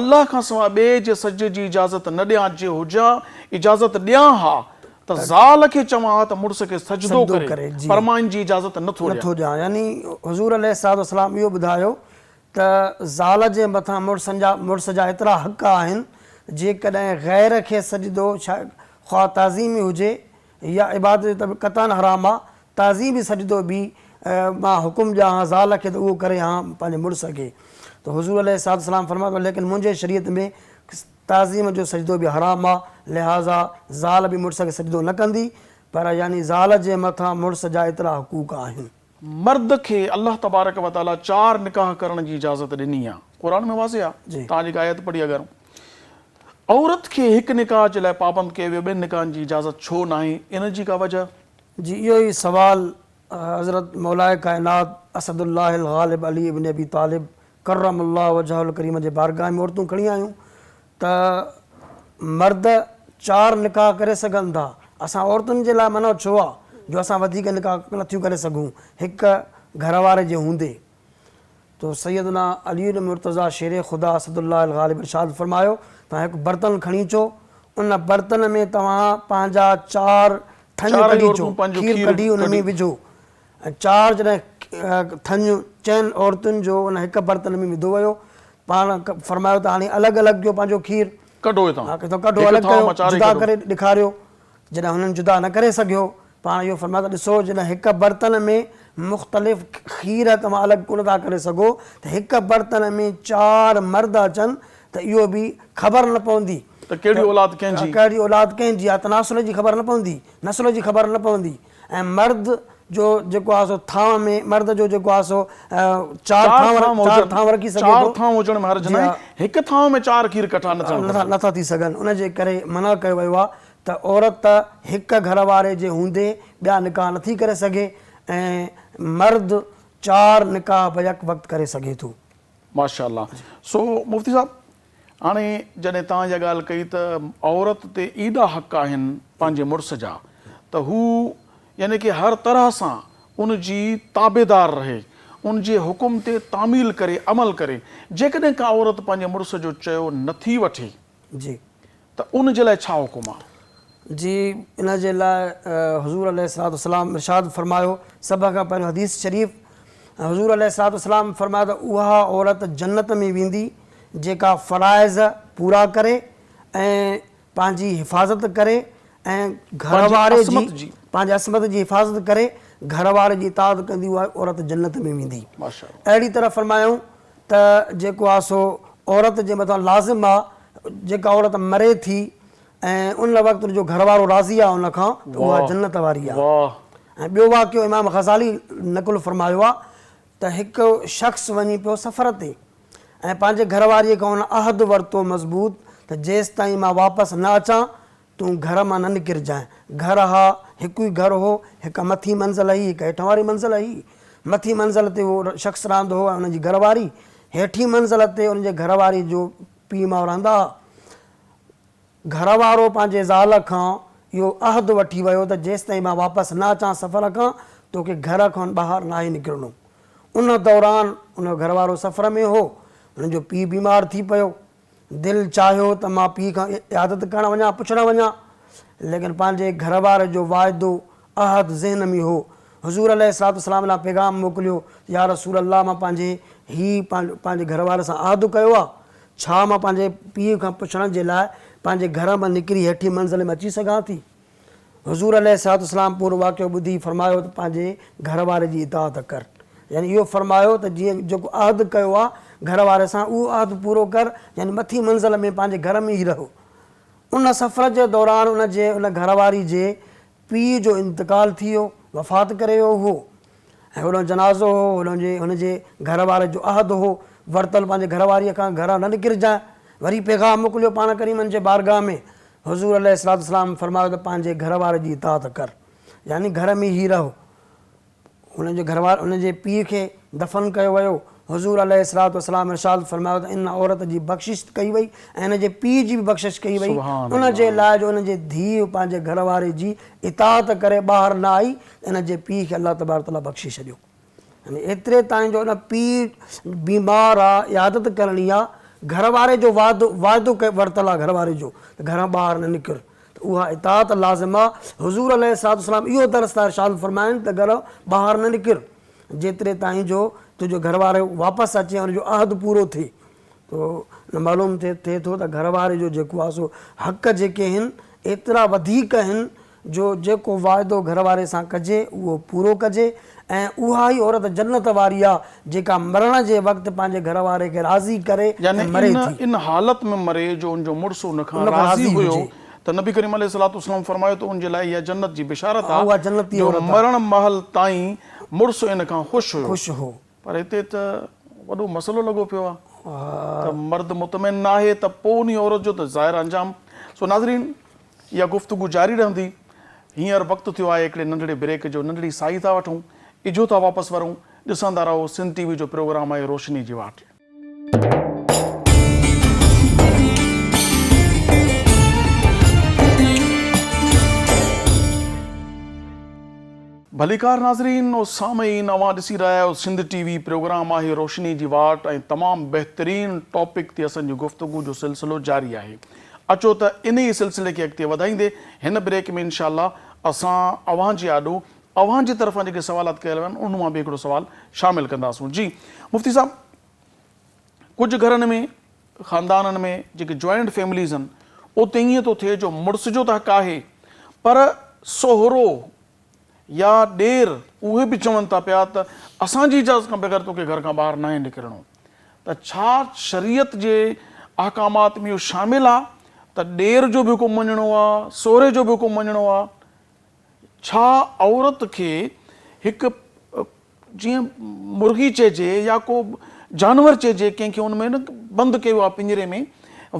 Speaker 1: الله کان سواء ٻئي جي سجدي جي اجازت نه ڏيان جي هجان اجازت ڏيان ها ته زال کي چوان ها ته مڙس کي سجدو
Speaker 3: سجدو
Speaker 1: ڪري
Speaker 3: ڪري جي
Speaker 1: پر مان ان جي اجازت نه ٿو ڏيان.
Speaker 3: نٿو ڏيان يعني حضور عليه الصلوة والسلام اهو ٻڌايو ته زال جي مٿان مڙسن جا مڙس جا ايترا حق آهن جيڪڏهن غير کي سجدو خواه تعظيمي هجي يا عبادت جو ته به قطعاً حرام آ، تعظيمي سجدو به مان حڪم ڏيان ها زال کي ته اهو ڪري ها پنهنجي مڙس کي ته حضور عليه الصلوة والسلام فرمايو ته ليڪن منهنجي شريعت ۾ تعظيم جو سجدو به حرام آ، لهٰذا زال به مڙس کي سجدو نه ڪندي، پر يعني زال جي مٿان مڙس جا ايترا حقوق آهن.
Speaker 1: مرد کي الله تبارڪ و تعاليٰ چار نڪاح ڪرڻ جي اجازت ڏني آ، قرآن ۾ واضح آ، توهان جيڪا آيت پڙهي اگر عورت کي هڪ نڪاح جي لاء پابند ڪيو ويو ٻين نڪاحن جي اجازت ڇو ناهي ان جي ڪا وجه؟
Speaker 3: جي اهو ئي سوال حضرت مولاء ڪائنات اسد الله الغالب علي ابن ابي طالب ڪرم الله وجهه الڪريم جي بارگاهه ۾ عورتون کڻي آيون ته مرد چار نڪاح ڪري سگهن ٿا اسان عورتن جي لاء منع ڇو آ جو اسان وڌيڪ نڪاح نٿيون ڪري سگهون هڪ گهر واري جي هوندي تو سيدنا علي المرتضيٰ شير خدا اسد الله الغالب ارشاد فرمايو، توهان هڪ برتن کڻي اچو، ان برتن ۾ توهان پنهنجا چار ٿڃ
Speaker 1: چارئي
Speaker 3: ڪڍي اچو،
Speaker 1: عورتون پنهنجو
Speaker 3: کير
Speaker 1: کير
Speaker 3: ڪڍي ان ۾
Speaker 1: ڪڍي.
Speaker 3: وجهو ۽ چار جڏهن ٿڃ چئن عورتن جو ان هڪ برتن ۾ وڌو ويو، پاڻ فرمايو ته هاڻي الڳ الڳ ڪيو پنهنجو کير،
Speaker 1: ڪڍو هتان،
Speaker 3: ها ڪڍو
Speaker 1: هڪ
Speaker 3: الڳ
Speaker 1: ٿانء
Speaker 3: ڪيو،
Speaker 1: مان چارئي
Speaker 3: جدا
Speaker 1: ڪڍو.
Speaker 3: ڪري ڏيکاريو، جڏهن هنن جدا نه ڪري سگهيو، پاڻ اهو فرمايو ته ڏسو جڏهن هڪ برتن ۾ مختلف کير توهان الڳ ڪونه ٿا ڪري سگهو ته هڪ برتن ۾ چار مرد اچن ته اهو به خبر نه پوندي
Speaker 1: ته ڪهڙي اولاد ڪنهن جي.
Speaker 3: ڪهڙي اولاد ڪنهن جي آهي، تناسل جي خبر نه پوندي، نسل جي خبر نه پوندي ۽ مرد جو جيڪو آهي سو ٿانء ۾ مرد جو جيڪو آهي سو چار ٿانو چار ٿانو رکي سگهي ٿو.
Speaker 1: چار ٿانو هجڻ ۾ حرج ناهي، هڪ ٿانو ۾ چار کير ڪٺا نه ٿيڻ گهرجن.
Speaker 3: نٿا ٿي سگهن، ان جي ڪري منع ڪيو ويو آهي ته عورت هڪ گهر واري جي هوندي ٻيا نڪاح نٿي ڪري سگهي ۽ مرد چار نڪاح بيڪ وقت ڪري سگهي ٿو.
Speaker 1: ماشاء الله سو مفتي صاحب هاڻي جڏهن توهان اها ڳالهه ڪئي ته عورت تي ايڏا حق آهن پنهنجي مڙس جا ته هو يعني ڪي هر طرح سان ان جي تابعدار رهي ان جي حڪم تي تعميل ڪري عمل ڪري جيڪڏهن ڪا عورت پنهنجي مڙس جو چيو نٿي وٺي
Speaker 3: جي.
Speaker 1: ته ان جي لاء ڇا حڪم آ؟
Speaker 3: جي ان جي لاء حضور عليه الصلوة والسلام ارشاد فرمايو، سڀ کان پهريون حديث شريف حضور عليه الصلوة والسلام فرمايو ته اها عورت جنت ۾ ويندي جيڪا فرائض پورا ڪري ۽ پنهنجي حفاظت ڪري ۽ گهر واري جي پنهنجي عصمت جي حفاظت ڪري گهر واري جي اطاعت ڪندي اها عورت جنت ۾ ويندي. اهڙي طرح فرمايائون ته جيڪو آ سو عورت جي مٿان لازم آ جيڪا عورت مري ٿي ۽ ان وقت ان جو گهر وارو راضي آ ان کان ته اها جنت واري آ. ۽ ٻيو واقعو امام غزالي نقل فرمايو آ ته هڪ شخص وڃي پيو سفر تي ۽ پنهنجي گهر واريء کان ان عهد ورتو مضبوط ته جيستائين مان واپس نه اچان تون گهر مان نه نڪرجانء. گهر ها، هڪ ئي گهر هو، هڪ مٿين منزل هئي، هڪ هيٺ واري منزل هئي. مٿين منزل تي اهو شخص رهندو هو ۽ ان جي گهر واري. هيٺين منزل تي ان جي گهر واري جو پيء ماء رهندا ها. گهر وارو پنهنجي زال کان اهو عهد وٺي ويو ته جيستائين مان واپس نه اچان سفر کان، توکي گهر کان ٻاهر ناهي نڪرڻو. ان دوران ان جو گهر وارو سفر ۾ هو. هن جو پيء بيمار ٿي پيو. دل چاهيو ته مان پيء کان عيادت ڪرڻ وڃان، پڇڻ وڃان، ليڪن پنهنجي گهر واري جو واعدو، عهد، ذهن ۾ هو. حضور عليه الصلوة والسلام ڏانهن پيغام موڪليو ته يا رسول الله مان پنهنجي هي پنهنجي گهر واري سان عهد ڪيو آهي، ڇا مان پنهنجي پيء کان پڇڻ جي لاء پنهنجي گهر مان نڪري هيٺين منزل ۾ اچي سگهان ٿي؟ حضور عليه الصلوة والسلام پورو واقعو ٻڌي فرمايو ته پنهنجي گهر واري جي اطاعت ڪر. يعني اهو فرمايو ته جيئن جيڪو عهد ڪيو آهي گهر واري سان اهو عهد پورو ڪر يعني مٿين منزل ۾ پنهنجي گهر ۾ ئي رهه. ان سفر جي دوران ان جي ان گهر واري جي پيء جو انتقال ٿي ويو، وفات ڪري ويو هو ۽ هوڏانهن جنازو هو، هوڏانهن جي هن جي گهر واري جو عهد هو ورتل پنهنجي گهر واريء کان گهران نه نڪرجانء. وري پيغام موڪليو پاڻ ڪريمن جي بارگاهه ۾. حضور عليه الصلوة والسلام فرمايو ته پنهنجي گهر واري جي اطاعت ڪر يعني گهر ۾ ئي رهه. هن جي گهر واري هن جي پيء کي دفن ڪيو ويو. حضور عليه الصلوة والسلام ارشاد فرمايو ته ان عورت جي بخشش ڪئي وئي ۽ ان جي پيء جي به بخشش ڪئي وئي ان جي لاء جو ان جي ڌيء پنهنجي گهر واري جي اطاعت ڪري ٻاهر نه آئي ته ان جي پيء کي الله تبارڪ وتعاليٰ بخشي ڇڏيو. يعني ايتري تائين جو ان پيء بيمار آ عيادت ڪرڻي آ گهر واري جو وعدو وعدو ورتل آ گهر واري جو ته گهران ٻاهر نه نڪر ته اها اطاعت لازم آ حضور عليه الصلوة والسلام اهو درس ٿا ارشاد فرمائن ته گهر ٻاهر نه نڪر جيتري تائين جو تنهنجو گهر وارو واپس اچي ۽ ان جو عهد پورو ٿئي ته معلوم ٿئي ٿو ته گهر واري جو جيڪو آ سو حق جيڪي هن ايترا وڌيڪ هن جو جيڪو واعدو گهر واري سان ڪجي اهو پورو ڪجي ۽ اها ئي عورت جنت واري آ جيڪا مرڻ جي وقت پنهنجي گهر واري کي راضي ڪري ۽
Speaker 1: يعني
Speaker 3: مري
Speaker 1: ان
Speaker 3: ٿي.
Speaker 1: ان حالت ۾ مري جو ان جو مڙس ان کان
Speaker 3: ان کان
Speaker 1: راضي
Speaker 3: راضي
Speaker 1: هيو
Speaker 3: هجي.
Speaker 1: ته نبي ڪريم عليه الصلوة والسلام فرمايو ته ان جي لاء اها جنت جي بشارت
Speaker 3: ها
Speaker 1: آ
Speaker 3: اها جنتي
Speaker 1: جو
Speaker 3: عورت آ.
Speaker 1: مرڻ مهل تائين مڙس ان کان خوش هيو.
Speaker 3: خوش هو.
Speaker 1: پر هتي ته وڏو مسئلو لڳو پيو آ ته مرد مطمئن ناهي ته پوء انهي عورت جو ته ظاهر انجام. سو ناظرين اها گفتگو جاري رهندي. هينئر وقت ٿيو آهي هڪڙي ننڍڙي بريڪ جو، ننڍڙي ساهي ٿا وٺون، اجهو ٿا واپس ورون، ڏسندا رهو سنڌ ٽي وي جو پروگرام آهي روشني جي واٽ. ڀليڪار ناظرين و سامعين اوهان ڏسي رهيا آهيو سنڌ ٽي وي پروگرام آهي روشني جي واٽ ۽ تمام بهترين ٽاپڪ تي اسان جي گفتگو جو سلسلو جاري آهي. اچو ته انهيء سلسلي کي اڳتي وڌائيندي هن بريڪ ۾ انشاء الله اسان اوهان جي آڏو اوهان جي طرفان جيڪي سوالات ڪيل ويا آهن انهن مان به هڪڙو سوال شامل ڪنداسون. جي مفتي صاحب ڪجهه گهرن ۾ خاندانن ۾ جيڪي جوائنٽ فيمليز آهن اتي ائين ٿو ٿئي جو مڙس جو ته حق آهي پر سهرو يا ڏير اهي به چون ٿا پيا ته اسان جي اجازت کان بغير توکي گهر کان ٻاهر ناهي نڪرڻو ته ڇا شريعت جي احڪامات ۾ اهو شامل آ ته ڏير جو به حڪم مڃڻو آ سهري جو به حڪم مڃڻو آ؟ ڇا عورت کي هڪ جيئن مرغي چئجي يا ڪو جانور چئجي ڪنهن کي ان ۾ نه بند ڪيو آهي پڃري ۾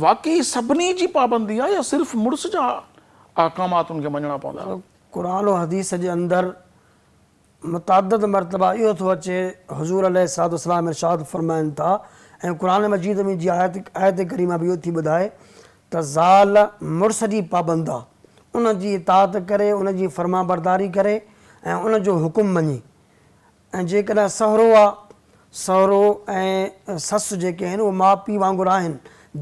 Speaker 1: واقعي سڀني جي پابندي آهي يا صرف مڙس جا احڪامات ان کي مڃڻا پوندا.
Speaker 3: قرآن و حديث جي اندر متعدد مرتبه اهو ٿو اچي حضور عليه الصلوة والسلام ارشاد فرمائن ٿا ۽ قرآن مجيد ۾ جي آيت آيت ڪريمه به اهو ٿي ٻڌائي ته زال مڙس جي پابند آ ان جي اطاعت ڪري ان جي فرمانبرداري ڪري ۽ ان جو حڪم مڃي ۽ جيڪڏهن سهرو آ سهرو ۽ سس جيڪي آهن اهي ماء پيء وانگر آهن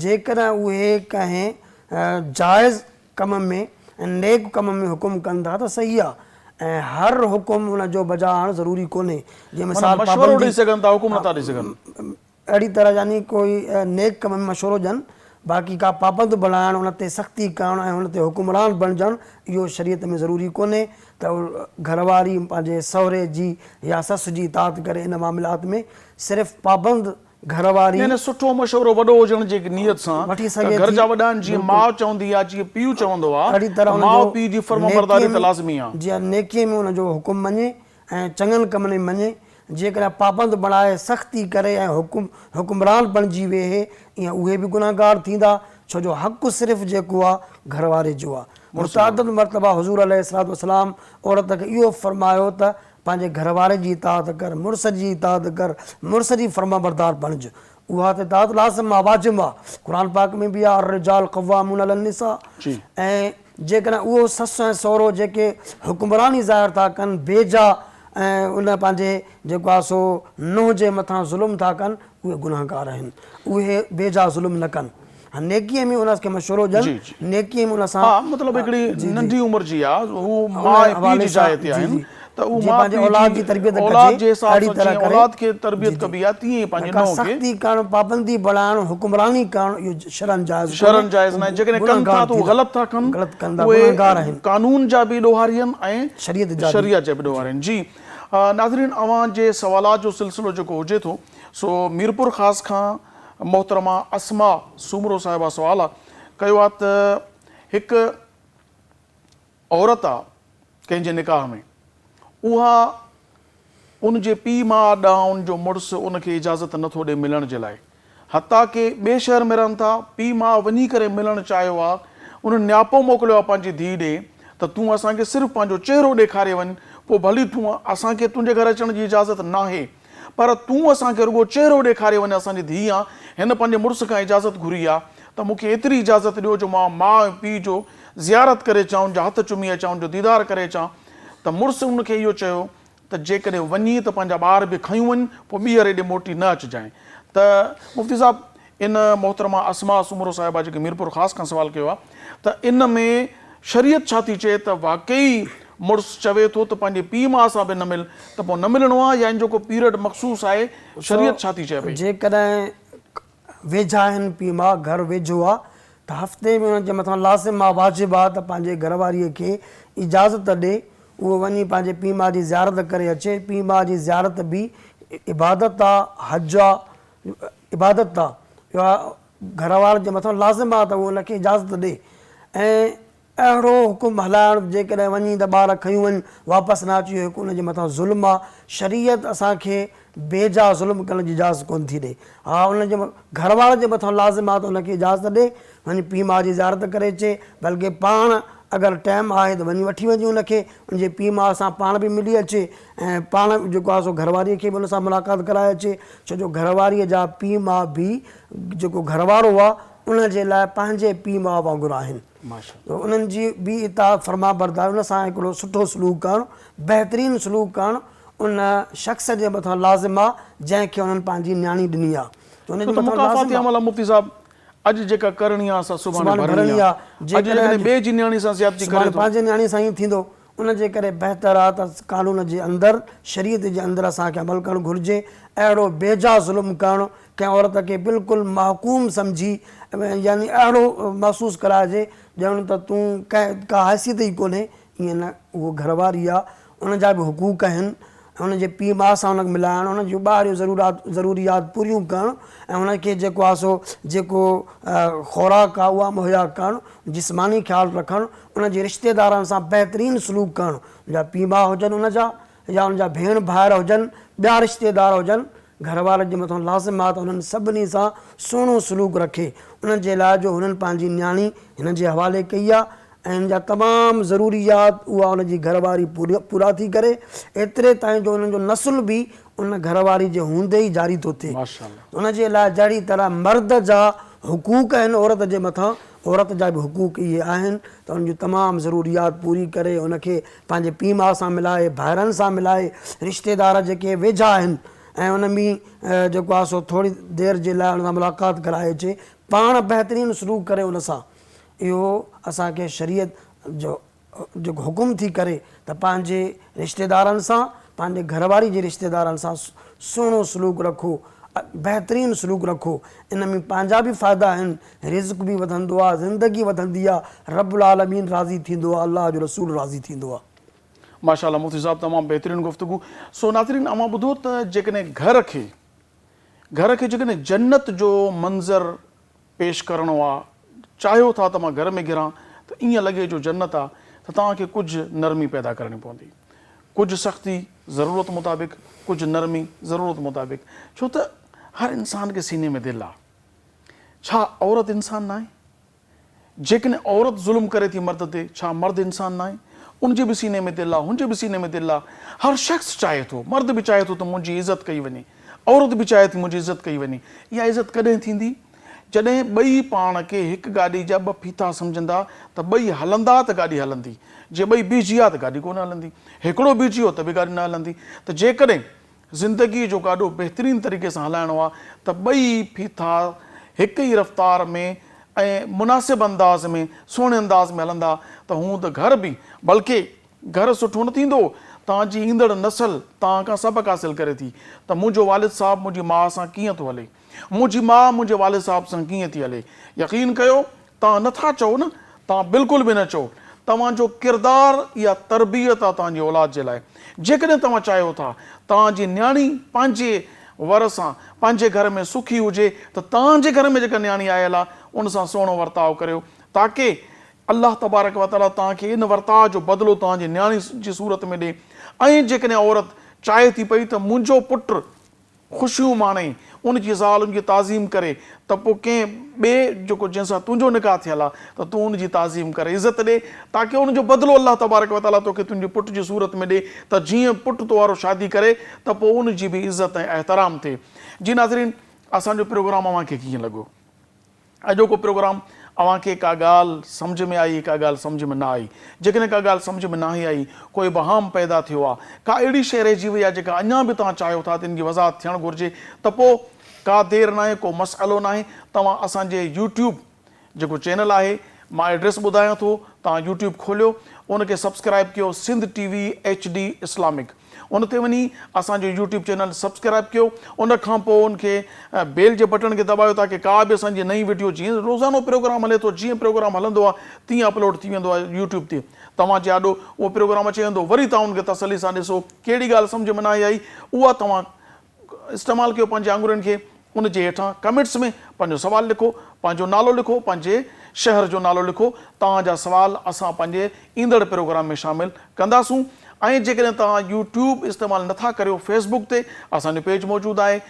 Speaker 3: جيڪڏهن اهي ڪنهن جائز ڪم ۾ ۽ نيڪ ڪم ۾ حڪم ڪن ٿا ته صحيح آ ۽ هر حڪم ان جو بجا آڻڻ ضروري ڪونهي جيئن
Speaker 1: معنيٰ
Speaker 3: مثال
Speaker 1: مشورو
Speaker 3: پابندي
Speaker 1: ڏئي سگهن ٿا حڪم نٿا ڏئي سگهن.
Speaker 3: اهڙي طرح يعني ڪوئي نيڪ ڪم ۾ مشورو ڏين باقي ڪا پابند بڻائڻ ان تي سختي ڪرڻ ۽ ان تي حڪمران بڻجڻ اهو شريعت ۾ ضروري ڪونهي ته گهر واري پنهنجي سهري جي يا سس جي اطاعت ڪري ان معاملات ۾ صرف پابند گهر واري.
Speaker 1: يعني سٺو مشورو وڏو هجڻ جي نيت سان
Speaker 3: وٺي
Speaker 1: ته
Speaker 3: سگهي
Speaker 1: گهر
Speaker 3: ٿي
Speaker 1: جا وڏا آهن جيئن
Speaker 3: بلڪل
Speaker 1: ماء چوندي آهي جيئن پيء چوندو آهي
Speaker 3: اهڙي طرح
Speaker 1: ته
Speaker 3: ان
Speaker 1: ماء
Speaker 3: جو
Speaker 1: پيء جي
Speaker 3: نيڪيء
Speaker 1: فرمانبرداري ته
Speaker 3: ۾
Speaker 1: لازمي آهي.
Speaker 3: جيئن نيڪيء ۾ ان جو حڪم مڃي ۽ چڱن ڪمن ۾ مڃي جيڪڏهن پابند بڻائي سختي ڪري ۽ حڪم حڪمران بڻجي ويهي ائين اهي به گنهگار ٿيندا ڇو جو حق صرف جيڪو آهي گهر واري جو آهي متعدد مرتبه حضور عليه الصلوة والسلام عورت کي اهو فرمايو ته پنهنجي گهر واري جي اطاعت ڪر، مڙس جي اطاعت ڪر، مڙس جي فرمانبردار بڻج. اها ته اطاعت لازم آ، واجب آ. قرآن پاڪ ۾ به آ الرجال قوامون علي النساء ۽ جيڪڏهن اهو سس ۽ سهرو جيڪي حڪمراني ظاهر ٿا ڪن بيجا ۽ ان پنهنجي جيڪو آ سو نونهن جي مٿان ظلم ٿا ڪن اهي گنهگار آهن. اهي بيجا ظلم نه ڪن. ها نيڪيء ۾ ان کي مشورو ڏين،
Speaker 1: جي جي.
Speaker 3: نيڪيء ۾ ان سان
Speaker 1: ها مطلب هڪڙي
Speaker 3: جي جي
Speaker 1: ننڍي عمر جي آ هو
Speaker 3: ان
Speaker 1: ماء ۽ پيء
Speaker 3: حوالي
Speaker 1: جي جاء
Speaker 3: سان
Speaker 1: تي
Speaker 3: جي
Speaker 1: آهن
Speaker 3: جي
Speaker 1: ته هو
Speaker 3: جيئن
Speaker 1: ماء
Speaker 3: پنهنجي
Speaker 1: پيء
Speaker 3: اولاد
Speaker 1: جي
Speaker 3: جي تربيت
Speaker 1: اولاد
Speaker 3: ڪجي
Speaker 1: جي حساب
Speaker 3: اهڙي
Speaker 1: سان
Speaker 3: طرح
Speaker 1: جيئن
Speaker 3: ڪري
Speaker 1: اولاد کي
Speaker 3: جي
Speaker 1: تربيت
Speaker 3: جي
Speaker 1: ڪبي آ تيئن ئي
Speaker 3: نه
Speaker 1: پنهنجي
Speaker 3: ڪا
Speaker 1: نونهن کي
Speaker 3: سختي ڪرڻ پابندي بڻائڻ حڪمراني ڪرڻ اهو شرعن جائز ڪونهي
Speaker 1: شرعن جائز ناهي جيڪڏهن ڪن ٿا
Speaker 3: گنهگار
Speaker 1: ته هو
Speaker 3: ٿيندا
Speaker 1: غلط ٿا ڪن
Speaker 3: غلط ڪن ٿا
Speaker 1: اهي
Speaker 3: گنهگار آهن
Speaker 1: قانون جا به ڏوهاري آهن ۽
Speaker 3: شريعت جا به
Speaker 1: شريعت جا به ڏوهاري آهن جي ناظرين اوهان جي سوالات جو سلسلو جيڪو هجي ٿو سو ميرپورخاص کان محترمه اسماء سومرو صاحبه سوال آ ڪيو آ ته هڪ عورت آ ڪنهن جي نڪاح ۾ اها ان جي پيء ماء ڏانهن ان جو مڙس ان کي اجازت نه ٿو ڏي ملڻ جي لاء حتيٰ ڪي ٻئي شهر ۾ رهن ٿا پيء ماء وڃي ڪري ملڻ چاهيو آ انهن نياپو موڪليو آ پنهنجي ڌيء ڏي ته تون اسان کي صرف پنهنجو چهرو ڏيکاري وڃ پوء ڀلي تون اسان کي تنهنجي گهر اچڻ جي اجازت ناهي پر تون اسان کي رڳو چهرو ڏيکاري وڃ اسان جي ڌيء آن، هن پنهنجي مڙس کان اجازت گهري آ ته مون کي ايتري اجازت ڏيو جو مان ماء ۽ پيء جو زيارت ڪري اچان، ان جا هٿ چمي اچان، ان جو ديدار ڪري اچان ته مڙس ان کي اهو چيو ته جيڪڏهن وڃين ته پنهنجا ٻار به کنيون وڃ، پوء ٻيهر هيڏي موٽي نه اچجانء ته مفتي صاحب ان محترمه اسماء سومرو صاحبه جيڪي ميرپورخاص کان سوال ڪيو آهي ته ان ۾ شريعت ڇا ٿي چئي ته واقعي مڙس چوي ٿو ته پنهنجي پيء ماء سان به نه مل ته پوء نه ملڻو آهي يا ان جو ڪو پيريڊ مخصوص آهي شريعت ڇا ٿي چئي پئي.
Speaker 3: جيڪڏهن ويجها آهن پيء ماء گهر ويجهو آهي ته هفتي ۾ انهن جي مٿان لازم آهي واجب آهي ته پنهنجي گهر واريء کي اجازت ڏي اهو وڃي پنهنجي پيء ماء جي زيارت ڪري اچي پيء ماء جي زيارت به عبادت آهي حج آهي عبادت آ، اها گهر وارن جي مٿان لازم آ ته هو ان کي اجازت ڏي ۽ اهڙو حڪم هلائڻ جيڪڏهن وڃين ته ٻار کنيون وڃ واپس نه اچ اهو هڪ ان جي مٿان ظلم آ، شريعت اسان کي بي جا ظلم ڪرڻ جي اجازت ڪونه ٿي ڏي. ها ان جي گهر وارن جي مٿان لازم آ ته ان کي اجازت ڏي وڃي پيء ماء جي زيارت ڪري اچي بلڪه پاڻ اگر ٽائيم آهي ته وڃي وٺي وڃي ان کي ان جي پيء ماء سان پاڻ به ملي اچي ۽ پاڻ جيڪو آهي سو گهر واريء کي به ان سان ملاقات ڪرائي اچي ڇو جو گهر واريء جا پيء ماء به جيڪو گهر وارو آهي ان جي لاء پنهنجي پيء ماء وانگر آهن ته انهن جي به اطاعت فرمانبرداري ان سان هڪڙو سٺو سلوڪ ڪرڻ بهترين سلوڪ ڪرڻ ان شخص جي مٿان لازم آهي جنهن کي انهن پنهنجي نياڻي ڏني آهي ته ان جي
Speaker 1: ڇو ته
Speaker 3: مٿان
Speaker 1: مڪافاتي
Speaker 3: لازم آهي.
Speaker 1: عمل آهي مفتي صاحب اڄ جيڪا ڪرڻي آهي سا سڀاڻي ڀرڻي آهي اڄ جيڪڏهن ٻئي جي نياڻي سان زيادتي ڪري
Speaker 3: سڀاڻي
Speaker 1: ٿو.
Speaker 3: پنهنجي نياڻي سان ائين ٿيندو ان جي ڪري بهتر آ ته قانون جي اندر شريعت جي اندر اسان کي عمل ڪرڻ گهرجي اهڙو بيجا ظلم ڪرڻ ڪنهن عورت کي بلڪل محڪوم سمجهي يعني اهڙو محسوس ڪرائجي ڄڻ ته تون ڪنهن ڪا حيثيت ئي ڪونهي ائين نه اهو گهر واري آ ان جا به حقوق آهن ان جي پيء ماء سان ان کي ملائڻ ان جون ٻاهريون ضرورات ضروريات پوريون ڪرڻ ۽ ان کي جيڪو آ سو جيڪو خوراڪ آ اها مهيا ڪرڻ جسماني خيال رکڻ ان جي رشتيدارن سان بهترين سلوڪ ڪرڻ ان جا پيء ماء هجن ان جا يا ان جا ڀيڻ ڀائر هجن، ٻيا رشتيدار هجن، گهر وارن جي مٿان لازم آهي ته انهن سڀني سان سهڻو سلوڪ رکي، انهن جي لاء جو هنن پنهنجي نياڻي هن جي حوالي ڪئي آهي ۽ هن جا تمام ضروريات اها ان جي گهر واري پورا ٿي ڪري، ايتري تائين جو انهن جو نسل به ان گهر واري جي هوندي ئي جاري ٿو ٿئي. ان جي لاء جهڙي طرح مرد جا حقوق آهن عورت جي مٿان، عورت جا به حقوق اهي آهن ته ان جون تمام ضروريات پوري ڪري، ان کي پنهنجي پيء ماء سان ملائي، ڀائرن سان ملائي، رشتيدار جيڪي ويجها آهن ۽ ان ۾ جيڪو آهي سو ٿوري دير جي لاء ان سان ملاقات ڪرائي اچي، پاڻ بهترين سلوڪ ڪري ان سان. اهو اسان کي شريعت جو جيڪو حڪم ٿي ڪري ته پنهنجي رشتيدارن سان، پنهنجي گهر واري جي رشتيدارن سان سهڻو سلوڪ رکو، بهترين سلوڪ رکو، ان ۾ پنهنجا به فائدا آهن، رزق به وڌندو آهي، زندگي وڌندي آهي، رب العالمين راضي ٿيندو آهي، الله جو رسول راضي ٿيندو آهي.
Speaker 1: ماشاء الله مفتي صاحب تمام بهترين گفتگو سو ناظرين اوهان ٻڌو ته جيڪڏهن گهر کي گهر کي جيڪڏهن جنت جو منظر پيش ڪرڻو آ، چاهيو ٿا ته مان گهر ۾ گهران ته ائين لڳي جو جنت آ ته توهان کي ڪجهه نرمي پيدا ڪرڻي پوندي. ڪجهه سختي ضرورت مطابق، ڪجهه نرمي ضرورت مطابق. ڇو ته هر انسان کي سيني ۾ دل آ. ڇا عورت انسان ناهي؟ جيڪڏهن عورت ظلم ڪري ٿي مرد تي، ڇا مرد انسان ناهي؟ ان جي به سيني ۾ دل آ، هن جي به سيني ۾ دل آ. هر شخص چاهي ٿو، مرد به چاهي ٿو ته منهنجي عزت ڪئي وڃي. عورت به چاهي ٿي منهنجي عزت ڪئي وڃي. اها عزت ڪڏهن ٿيندي؟ جڏهن ٻئي پاڻ کي هڪ گاڏي جا ٻه ڦيٿا سمجهندا ته ٻئي هلندا ته گاڏي هلندي. جي ٻئي بيهجي ويا ته گاڏي ڪونه هلندي. هڪڙو بيهجي ويو ته به گاڏي نه هلندي. ته جيڪڏهن زندگيء جو گاڏو بهترين طريقي سان هلائڻو آهي ته ٻئي ڦيٿا هڪ ئي رفتار ۾ ۽ مناسب انداز ۾ سهڻي انداز ۾ هلندا ته هوند گهر به بلڪه گهر سٺو نه ٿيندو، توهان جي ايندڙ نسل توهان کان سبق حاصل ڪري ٿي ته منهنجو والد صاحب منهنجي ماء سان ڪيئن ٿو هلي، منهنجي ماء منهنجي والد صاحب سان ڪيئن ٿي هلي. يقين ڪيو توهان نه ٿا چئو نه، توهان بلڪل به نه چئو، توهان جو ڪردار اها تربيت آهي توهان جي اولاد جي لاء. جيڪڏهن توهان چاهيو ٿا توهان جي نياڻي پنهنجي ور سان پنهنجي گهر ۾ سکي هجي ته توهان جي گهر ۾ جيڪا نياڻي آيل آهي ان سان سهڻو ورتاء ڪريو تاڪه الله تبارڪ و تعاليٰ توهان کي ان ورتاء جو بدلو توهان جي نياڻي جي صورت ۾ ڏئي ۽ جيڪڏهن عورت چاهي ٿي پئي ته منهنجو پٽ خوشيون ماڻي، ان جي زال ان جي تعظيم ڪري ته پوء ڪنهن ٻئي جيڪو جنهن سان تنهنجو نڪاح ٿيل آهي ته تون ان جي تعظيم ڪر، عزت ڏي تاڪه ان جو بدلو الله تبارڪ و تعاليٰ توکي تنهنجي پٽ جي صورت ۾ ڏئي ته جيئن پٽ تو وارو شادي ڪري ته پوء ان جي به عزت ۽ احترام ٿئي. جي ناظرين اسان جو پروگرام اوهان کي ڪيئن لڳو؟ اڄوڪو پروگرام اوهان کي ڪا ڳالهه سمجهه ۾ آئي ڪا ڳالهه سمجهه ۾ نه آئي جيڪڏهن ڪا ڳالهه سمجهه ۾ ناهي آئي ڪو ابهام پيدا ٿيو آ ڪا اهڙي شيء رهجي وئي آ جيڪا اڃا به توهان چاهيو ٿا ته ان جي وضاحت ٿيڻ گهرجي ته پوء ڪا دير ناهي ڪو مسئلو ناهي توهان اسان جي يوٽيوب جيڪو چينل آهي مان ايڊريس ٻڌايان ٿو توهان يوٽيوب کوليو ان کي سبسڪرائب ڪيو Sindh T V H D Islamic ان تي وڃي اسان جو يوٽيوب چينل سبسڪرائب ڪيو ان کان پوء ان کي بيل جي بٽڻ کي دٻايو تاڪه ڪا به اسان جي نئين وڊيو جيئن روزانو پروگرام هلي ٿو جيئن پروگرام هلندو آهي تيئن اپلوڊ ٿي ويندو آهي يوٽيوب تي توهان جي آڏو اهو پروگرام اچي ويندو وري توهان ان کي تسلي سان ڏسو ڪهڙي ڳالهه سمجهه ۾ ناهي آئي اها توهان استعمال ڪيو پنهنجي آڱرين کي ان جي هيٺان ڪمينٽس ۾ پنهنجو سوال لکو پنهنجو نالو لکو پنهنجي شهر جو نالو لکو توهان جا سوال اسان پنهنجي ايندڙ پروگرام ۾ شامل ڪنداسون ۽ جيڪڏهن توهان يوٽيوب استعمال نٿا ڪريو فيسبوڪ تي اسان جو پيج موجود آهي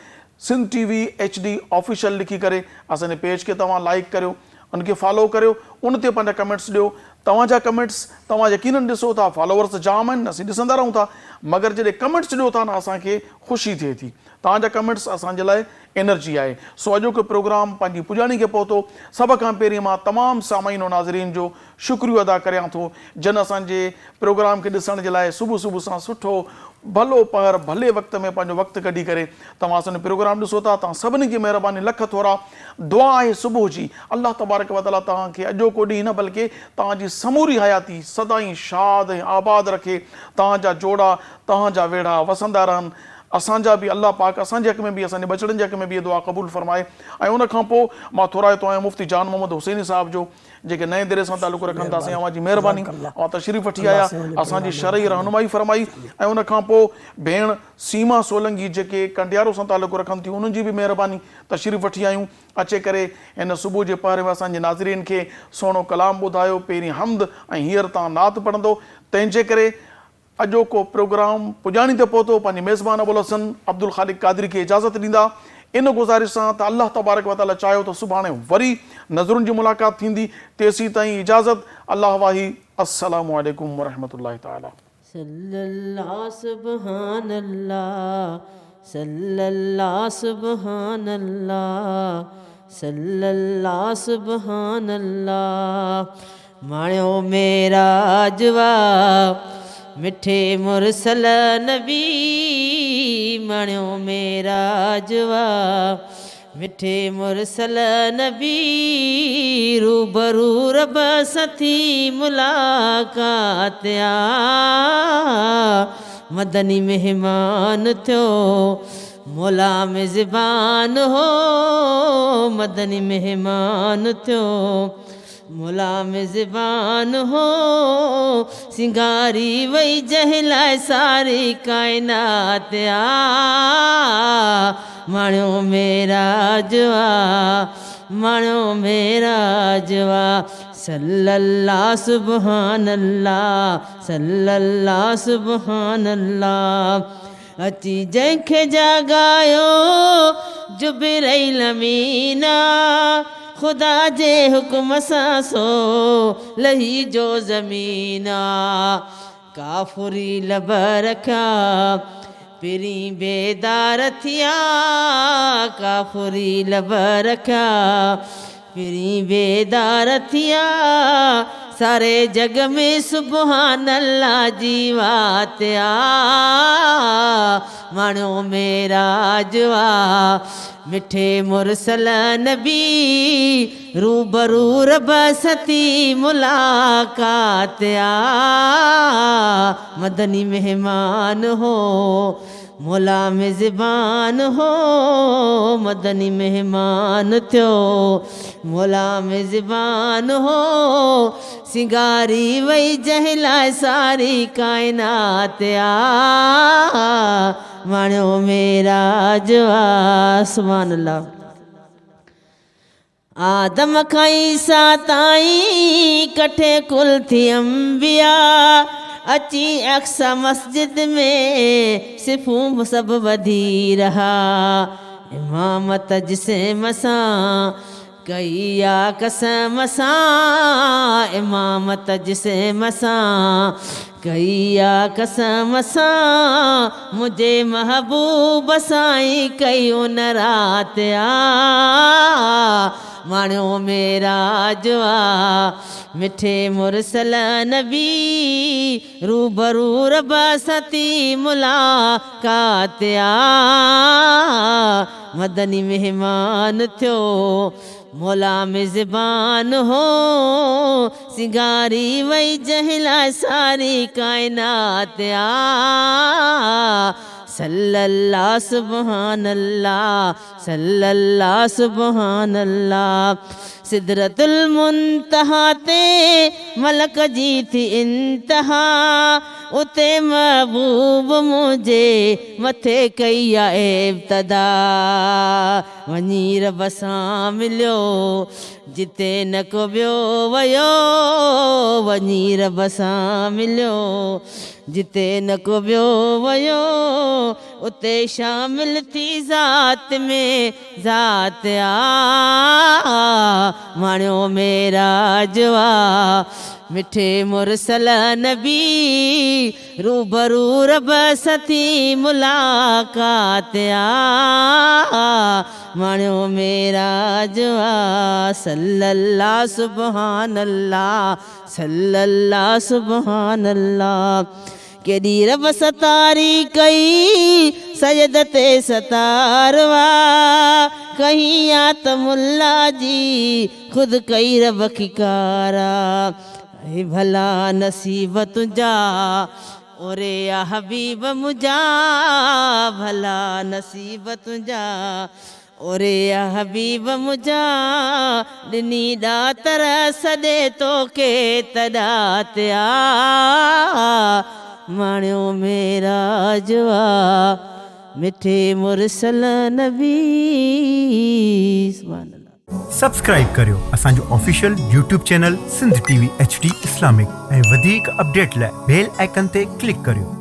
Speaker 1: Sindh T V H D official لکي ڪري اسان جي پيج کي توهان لائيڪ ڪريو ان کي فالو ڪريو ان تي پنهنجا ڪمينٽس ڏيو توهان جا ڪمينٽس توهان يقينن ڏسو ٿا فالوورس ته جام آهن اسين ڏسندا رهون ٿا مگر جڏهن ڪمينٽس ڏيو ٿا نه اسان کي خوشي ٿئي ٿي توهان جا ڪمينٽس اسان جي لاء انرجي آهي سو اڄوڪو پروگرام پنهنجي پڄاڻي کي پهتو سڀ کان پهرين مان تمام سامعين و ناظرين جو شڪريو ادا ڪريان ٿو جن اسان جي پروگرام کي ڏسڻ جي لاء صبح صبح سان سٺو ڀلو پهر ڀلي وقت ۾ پنهنجو وقت ڪڍي ڪري توهان اسان جو پروگرام ڏسو ٿا توهان سڀني جي مهرباني لک ٿورا دعا آهي صبح جي الله تبارڪ و تعالي توهان کي اڄوڪو ڏينهن نه بلڪه توهان جي سموري حياتي سدائين شاد ۽ آباد رکي توهان جا جوڙا توهان جا ويڙها وسندا رهن اسان جا به الله پاڪ اسان جي حق ۾ به اسان جي ٻچڙن جي حق ۾ به اهي دعا قبول فرمائي ۽ ان کان پوء مان ٿورائتو آهيان مفتي جان محمد حسيني صاحب جو جيڪي نئين ديري سان تعلق رکن ٿا سائين اوهان جي مهرباني اوهان تشريف وٺي آيا اسان جي شرعي رهنمائي فرمائي ۽ ان کان پوء ڀيڻ سيما سولنگي جيڪي ڪنڊيارو سان تعلق رکن ٿيون انهن جي به مهرباني تشريف وٺي آيون اچي ڪري هن صبح جي پهر ۾ اسان جي ناظرين کي سهڻو ڪلام ٻڌايو پهرين حمد ۽ هينئر توهان نعت پڙهندو تنهن جي ڪري. اڄوڪو پروگرام پڄاڻي تي پهتو. پنهنجي ميزبان ابوالحسن عبدالخالق قادري کي اجازت ڏيندا ان گذارش سان ته الله تبارڪ وتعالي چاهيو ته سڀاڻي وري نظرن جي ملاقات ٿيندي تيسين تائين اجازت الله واهي السلام عليڪم ورحمة الله تعالي.
Speaker 2: صلي الله سبحان الله صلي الله سبحان الله صلي الله سبحان الله ماڻيو معراج وا مٺي مرسل نبي ماڻيو معراج وا مٺي مرسل نبي روبرو رب سان ٿي ملاقات آ مدني مهمان ٿيو مولا ميزبان هو مدني مهمان ٿيو مولا ميزبان هو سينگاري وئي جنهن لاء ساري ڪائنات آ ماڻيو معراج آ ماڻيو معراج آ صلي الله سبحان الله صلي الله سبحان الله اچي جنهن کي جاڳايو جبرئيل امين آ، خدا جي حڪم سان سو لهي جو زمين آ. ڪافري لب رکيا پرين بيدار ٿيا، ڪافري لب رکيا پرين بيدار ٿيا، ساري جڳ ۾ سبحان الله جي وات آ، ماڻيو معراج آ، مٺي مرسل نبي، روبرو رب سان ٿي ملاقات آ، مدني مهمان هو. مولا ميزبان هو مدني مهمان ٿيو مولا ميزبان هو سينگاري وئي جنهن لاء ساري ڪائنات آ ماڻيو معراج آ سبحان الله. آدم کان عيسيٰ تائين ڪٺي ڪل ٿي انبياء اچي اقصيٰ مسجد ۾ صفون سڀ ٻڌي رها امامت جسم سان ڪئي آ قسم سان امامت جسم سان ڪئي آ قسم سان منهنجي محبوب سائين ڪئي ان رات آ ماڻيو معراج آ مٺي مرسل نبي روبرو رب سان ٿي ملاقات آ مدني مهمان ٿيو مولا ميزبان هو، سينگاري وئي جنهن لاء ساري ڪائنات آ. صلي الله سبحان الله صلي الله سبحان الله سدرة المنتهيٰ تي ملڪ جي ٿي انتها اتي محبوب منهنجي مٿي ڪئي آ ابتدا. وڃي رب سان مليو، جتي نه ڪو ٻيو ويو، وڃي رب سان مليو، جتي نه ڪو ٻيو ويو، اتي شامل ٿي ذات ۾ ذات آ، ماڻيو معراج آ، مٺي مرسل نبي. روبرو رب سان ٿي ملاقات آ ماڻيو معراج آ صلي الله سبحان الله صلي الله سبحان الله ڪيڏي رب ستاري ڪئي سيد تي ستار وا ڪهين آتم الله جي خود ڪئي رب کي ڪارا اي ڀلا نصيب تنهنجا اوري يا حبيب منهنجا ڀلا نصيب تنهنجا اوري يا حبيب منهنجا ڏني ڏاتر سڏي توکي ته ڏات آ ماڻيو معراج آ مٺي مرسل نبي سبحان الله.
Speaker 4: سبسڪرائيب ڪريو اسان جو official YouTube channel Sindh T V H D Islamic ۽ وڌيڪ اپڊيٽ لاء بيل آئيڪن تي ڪلڪ ڪريو.